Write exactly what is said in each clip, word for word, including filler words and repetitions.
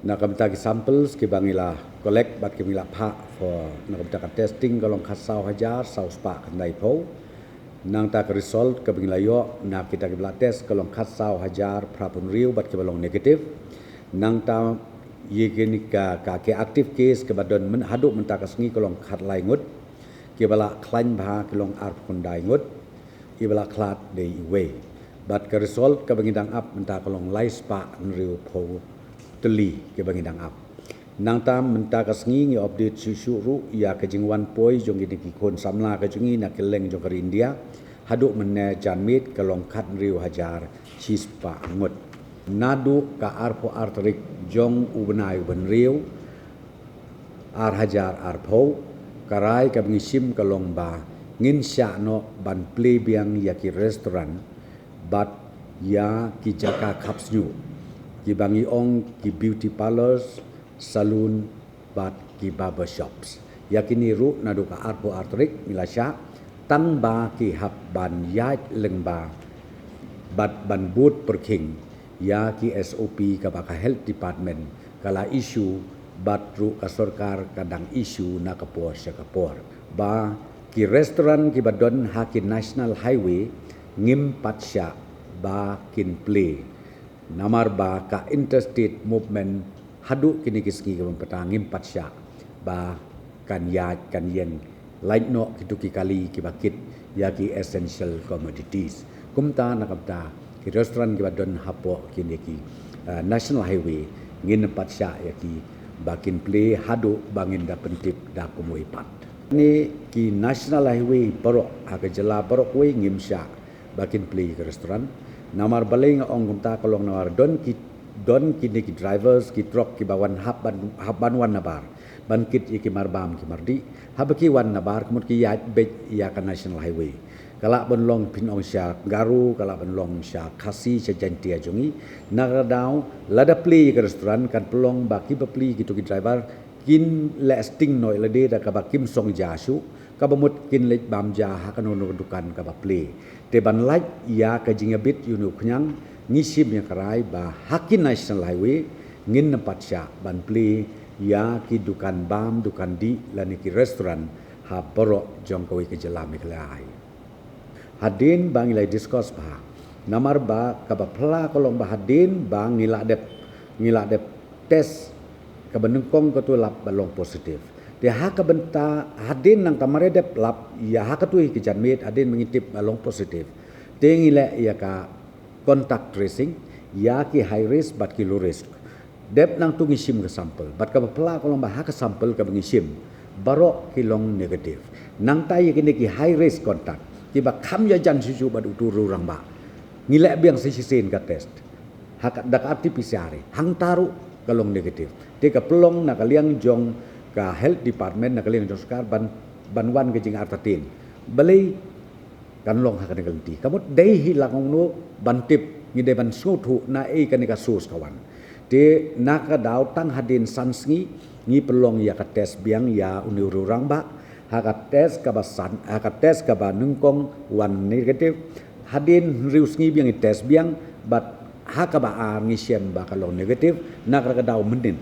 Na ka bynta ki samples kiba ngi la collect bad kiba ngi la phah for na ka bynta ka testing ka long khatsaw hajar saw spah khyndai phew. Nangta ka result kaba ngi la ïoh na kita kiba la test ka long khatsaw hajar phra phew hynriew bad kiba long negative. Nangta ïa kine ka, ka ki active case kaba don myn-, haduh mynta ka sngi ka long khatlai ngut. Kiba la khlaiñ bha ki long arphew khyndai ngut. Iba la khlad dei iwei. Bad ka result kaba ngi dang ap mynta ka long lai spah hynriew phew tylli kiba ngi dang ap. Nangta mynta ka sngi ngi update shuh shuh ruh ïa ka jingwan poi jong kine ki khun samla ka jong ngi na kylleng jong ka ri India. Haduh mynne janmiet ka long khathynriew hajar shispah ngut. Naduh ka arphew ar tarik jong u bnai u ba hynriew, ar hajar arphew, ka rai kaba ngi shim ka long ba ngin shah noh ban plie biang ïa ki restaurant bad ïa ki jaka khap shñiuh, kiba ngi ong ki beauty parlours, saloon bad ki barber shops. Ïa kine ruh naduh ka arphew ar tarik ngi la shah, tang ba ki hap ban ïaid lyngba bad ban bud pyrkhing ïa ki S O P kaba ka health department ka la issue bad ruh ka sorkar ka dang issue na ka por sha ka por. Ba ki restaurant kiba don ha ki national highway ngim pat shah ba kin plie. Namar ba ka interstate movement haduh kine ki sngi kiba mynta ngim pat shah ba kan ïaid kan ïeng, lait noh kito ki kali kiba kit ïa ki essential commodities. Kumta na ka bynta ki restaurant kiba don hapoh kine ki, ah, national highway ngin pat shah ïa ki ba kin plie haduh ba ngin da pyntip da kumwei pat. Kine ki national highway baroh ha ka jylla baroh kawei ngim shah ba kin plie ïa ki restaurant. Namar balei nga ong kumta ka long namar don ki, don kine ki drivers ki truck kiba wan hap ban, hap ban wan nabar ban kit ïa ki marbam ki mardih. Haba ki wan nabar ka mut ki ïaid beit ïa ka national highway. Ka lah ban long phin ong sha Garo, ka lah ban long sha Khasi, sha Jaintia jong ngi. Na ka daw lada plie ïa ki restaurant kan pynlong ba kiba plie kito ki driver kin leh sting noh ïa lade da kaba kim song ja shuh, kaba mut kin leit bam ja ha kano kano ka dukan kaba plie. Te ban lait ïa ka jingïabit ïa une u khñiang ngi shim ïa ka rai ba ha ki national highway ngin ym pat shah ban plie ïa ki dukan bam dukan dih lane ki restaurant ha baroh jong kawei ka jylla Meghalaya. Hadien ba ngi la discuss bha. Namar ba kaba phylla ka long ba hadien ba ngi la dep, ngi la dep test kaba nyngkong katu lap ba long positive. Te ha ka bynta hadien nangta mar dep lap ïa ha katu hi ka janmiet hadien ba ngi tip ba long positive. Te ngi leh ïa ka contact tracing ïa ki high risk bad ki low risk. Dep nangtu ngi shim ka sample bad kaba phylla ka long ba ha ka sample kaba ngi shim baroh ki long negative. Nangta ïa kine ki high risk contact kiba kham ïajan shuh shuh bad utu u rangbah ngi leh biang sa shisien ka test ha ka, da ka R T P C R. Hangta ruh ka long negative. Te ka pynlong na ka liang jong ka health department, na ka liang jong sorkar ban, ban wan ka jingartatien. Balei kan long ha kane ka lynti? Ka mut dei hi la kumno ban tip, ngi dei ban sngewthuh naei kane ka source ka wan. Te na ka daw tang hadien san sngi ngi pynlong ïa ka test biang ïa une u rangbah. Ha ka test kaba san, ha ka test kaba nyngkong wan negative. Hadien hynriew sngi biang ngi test biang bad ha kaba ar ngi shem ba ka long negative. Na ka daw mynnin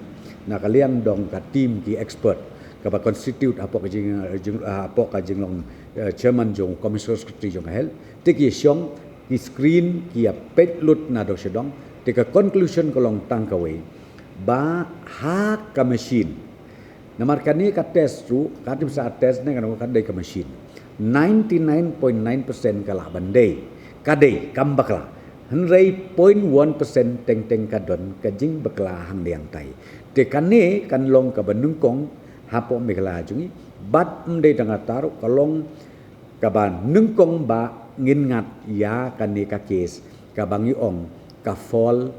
na ka liang jong ka team ki expert kaba constitute hapoh ka jing, jing, hapoh ka jinglong, eh, chairman jong commissioner secretary jong ka health. Te ki shong ki screen ki ïa peit lut na dong sha dong. Te ka conclusion ka long tang kawei ba ha ka machine. Namar kane ka test ruh, ka R T P C R test ne ka dei ka machine. Ninety nine point nine percent ka lah ban dei. Ka dei kam bakla. Hynrei point one percent teng teng ka don ka jingbakla hangne hangtai. Te kane kan long kaba nyngkong hapoh Meghalaya jong ngi. Bad ym dei tang kata ruh, ka long kaba nyngkong ba ngin ngat ïa kane ka case kaba ngi ong ka false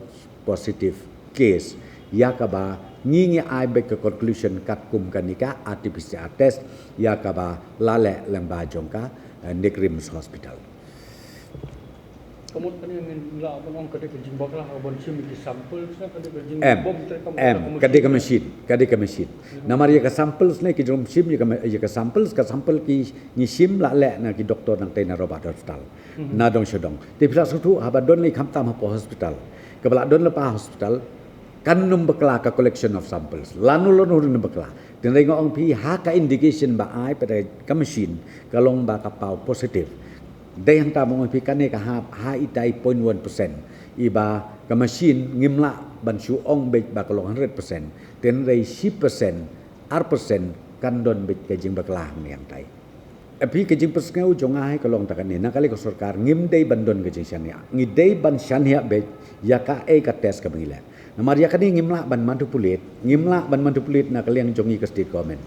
positive case, ïa kaba ngi ngi ai beit ka conclusion katkum kane ka R T P C R test, ïa kaba la leh lyngba jong ka, eh, NEIGRIHMS Hospital. Ka mut kane ngin lah ban ong ka dei ka jingbakla ha ka ban shim ki samples ne ka dei ka jing Em, bom te ka mut em, ka mut ka dei ka shim. Machine, ka dei ka machine. Namar ïa ka samples ne ki jingshim ïa ka ma-, ïa ka samples, ka sample ki ngi shim la leh na ki doktor nangtei na Robert Hospital. Mhm. Na dong sha dong. Te phi la sngewthuh haba don lei khamtam hapoh hospital. Kaba la don lypa hospital. kan nym bakla ka collection of samples. Lano lano ruh nym bakla. Hynrei nga ong phi ha ka indication ba ai pat da ka machine ka long ba ka paw positive. Dei hangta ma ong phi kane ka hap ha itai point one percent. Iba ka machine ngim lah ban shu ong beit ba ka long hundred percent. Hynrei shi percent, ar percent kan don beit ka jingbakla hangne hangtai. Phi ka jingpynsngew jong nga hi ka long ta kane, na ka liang ka sorkar ngim dei ban don ka jingshaniah. Ngi dei ban shaniah beit ïa kaei ka test kaba ngi leh. Namar ïa kane ngim lah ban manipulate, ngim lah ban manipulate na ka liang jong ngi ka state government.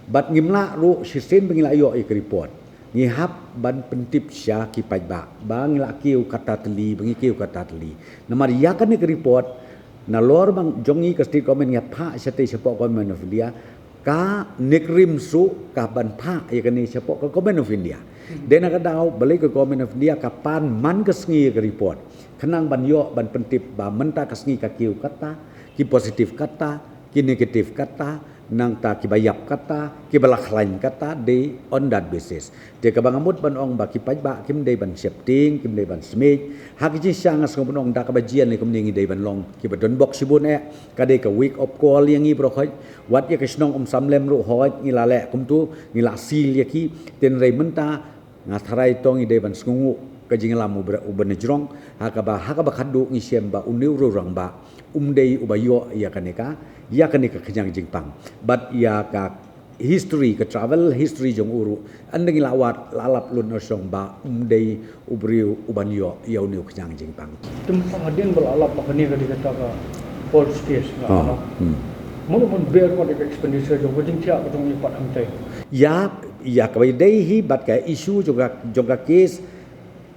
Bad ngim lah ruh shisien ba ngi la ïoh ïa ka report, ngi hap ban pyntip sha ki paidbah ba ngi la kiew kata tylli, ba ngi kiew kata tylli. Namar ïa kane ka report nalor ba jong ngi ka state government ngi phah shatei shapoh Government of India, ka NECRIM ruh ka ban phah ïa kane shapoh ka Government of India. Dei na ka daw balei ka Government of India ka pan man ka sngi ïa ka report, khnang ban ïoh ban pyntip ba mynta ka sngi ka kiew kata, ki positive kata, ki negative kata, nangta kiba ïap kata, kiba la khlaiñ kata, dei on that basis. Te kaba nga mut ban ong ba ki paidbah kim dei ban sheptieng, kim dei ban smiej. Ha ka jingshisha nga sngew ban ong da kaba jia ne kumne ngi dei ban long kiba don bok shibun eh. Ka dei ka wake up call ïa ngi baroh hoi. Wat ïa ka shnong Umsawlem ruh hoi ngi la leh kumtu, ngi la seal ïa ki. Hynrei mynta nga tharai to ngi dei ban sngewnguh ka jingïalam uba, uba najrong, ha kaba, ha kaba khadduh ngi shem ba une u rangbah um dei uba ïoh ïa kane ka, ïa kane ka khñiang jingpang. Bad ïa ka history, ka travel history jong u ruh, ynda ngi la wad, la lap lut na shong ba um dei u briew uban ïoh ïa une u khñiang jingpang. Te mynta hadien ba la lap ba kane ka dei kata ka false case, nga Ah, kata. Hmm. Mano ban bear ka dei ka expenditure jong ka jingthiah ka jong i pat hangtai. Ïa, ïa kaba dei hi bad ka issue jong ka, jong ka case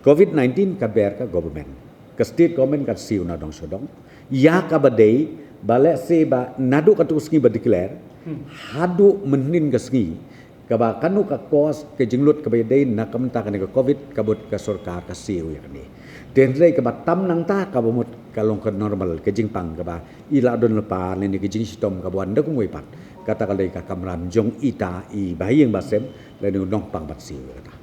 covid nineteen ka bear ka government. Ka state government ka siew na dong sha dong. Ïa kaba dei ba lehse ba naduh katto ka sngi ba declare, Hmm. haduh mynhynnin ka sngi, kaba kano ka cause ka jinglut kaba dei na ka bynta kane ka covid, ka bud ka sorkar ka siew ïa kane. Hynrei kaba tam nangta kaba mut ka long ka normal ka jingpang kaba i la don lypa lane ka jingshitom kaba wan da kumwei pat. Kata ka dei ka kamram jong ita i bahaïing bahasem lane u nongpang ban siew ïa kata.